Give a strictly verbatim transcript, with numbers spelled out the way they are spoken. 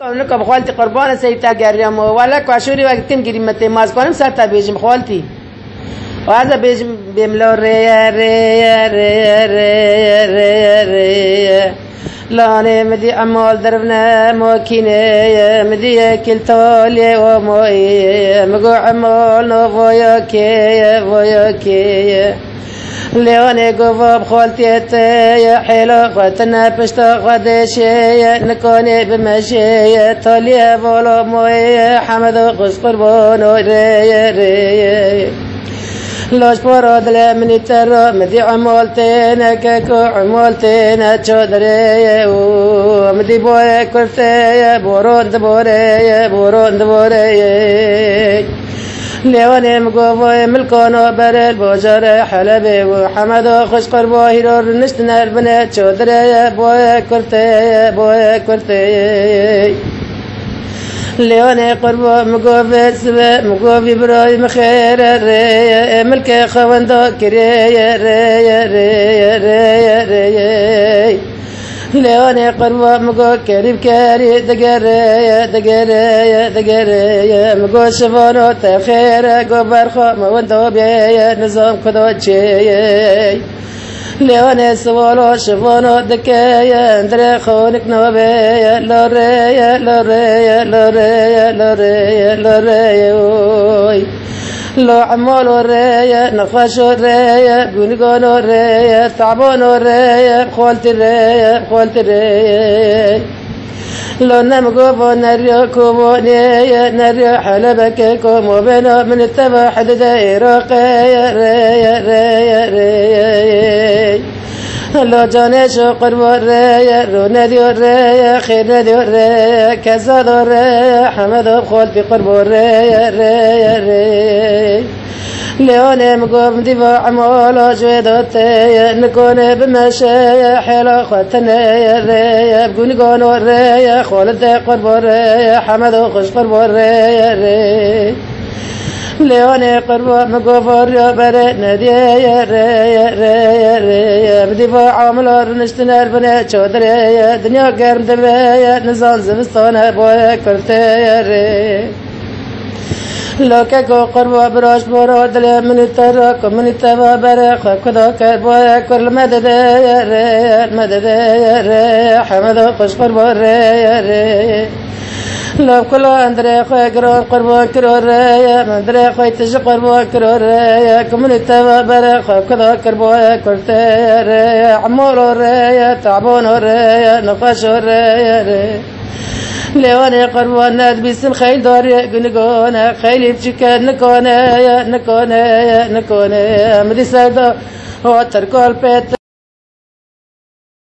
Nika bi xaltî qurban e, seyî te geriyam. Wele ku şûrî wek tim girî me tê maz konim ser te bêjim xaltî. Û ez ê bêjim bêm lo rêye, rêye, rêye, rêye, rêye, rêye. Lanê min dî emal dervne makîneye, min dî yekil talê û moyê, min got emal no voya kê ye, voya kê ye. Lê anê gova bi xaltiyê te ye, hêla xwe tine pişta xwe dêşê ye, nikanê bimeşê ye, taliyê vala moyê ye, Hemedo xwişk qurbano rê ye, rê ye. Laj para dilê minî te ra, min dî emal têne keko, emal têne çadirê ye û min dî boyê kurtê ye, boron diborê ye, boron diborê ye. Lêwanê min govoyê milkano berê li bajarê Helebê û Hemedo xwişk qurbo hîro rûniştine li binê çadirê ye, boyê kurtê ye, boyê kurtê ye. Lêwanê qurbo min govê sibe, min govî birayî min xêre rê ye, ê milkê xewendo kirê ye, rê ye, rê ye, rê ye, rê ye. Lêwanê qurbo min got kerî bi kerî digerê ye, digerê ye, digerê ye. Min got şivano te xêr e, got berxwe min wendo bê ye, nizam kudo çê ye. Lêwanê siwalo şivano dike ye, endirê xwe nik nabê ye, lo rê ye, lo rê ye, lo rê ye, lo rê ye, lo rê ye, oy. Lo emalo rê ye, nexweşo rê ye, gunigano rê ye, tabano rê ye, xoltî rê ye, xoltî rê ye. Lo nem govo neriyo kovonê ye, neriyo helebeke komo beno, min teva hedide Iraqê ye, rê ye, rê ye, rê ye. Lo canê şo qurbo rê ye, ro nediyo rê ye, xêr nediyo rê ye, kezado rê ye, Hemedo xoltî qurbo rê ye, rê ye, rê ye. Lêwanê min got min dîva emala ji wê de tê ye, nikonê bimeşe ye, hêla xwe tine ye, rê ye, bi gunigano rê ye, xolidê qurbo rê ye, Hemedo xwişk qurbo rê ye, rê. Lêwanê qurbo min govoriya berê nediye ye, rê ye, rê ye, rê ye. Bi dîva amila rûniştine li binê çadirê ye. Dinya germ dibe ye, nizan zivistan e, boye kurtê ye, rê. Lokeko qurbo biraş bora dilê min û te re, ku min û te va berê xwe kuda ker boye kur li me dide ye, rê ye, li me dide ye, rê ye. Hemedo xwişk qurbo rê ye, rê ye. Lov kula endirê xwe giran qurban kiro rê ye, min dirê xwe tiji qurban kiro rê ye, ku min û te ve berê xwe kuda kir boye kurtê ye rê ye, emalo rê ye, tabano rê ye, nexweşo rê ye rê. Lêwanê qurban nedibîsin xeyl darê gunigane, xeylî biçûke nikane ye, nikane ye, nikane ye. Min dî ser da Ho Tirkol pê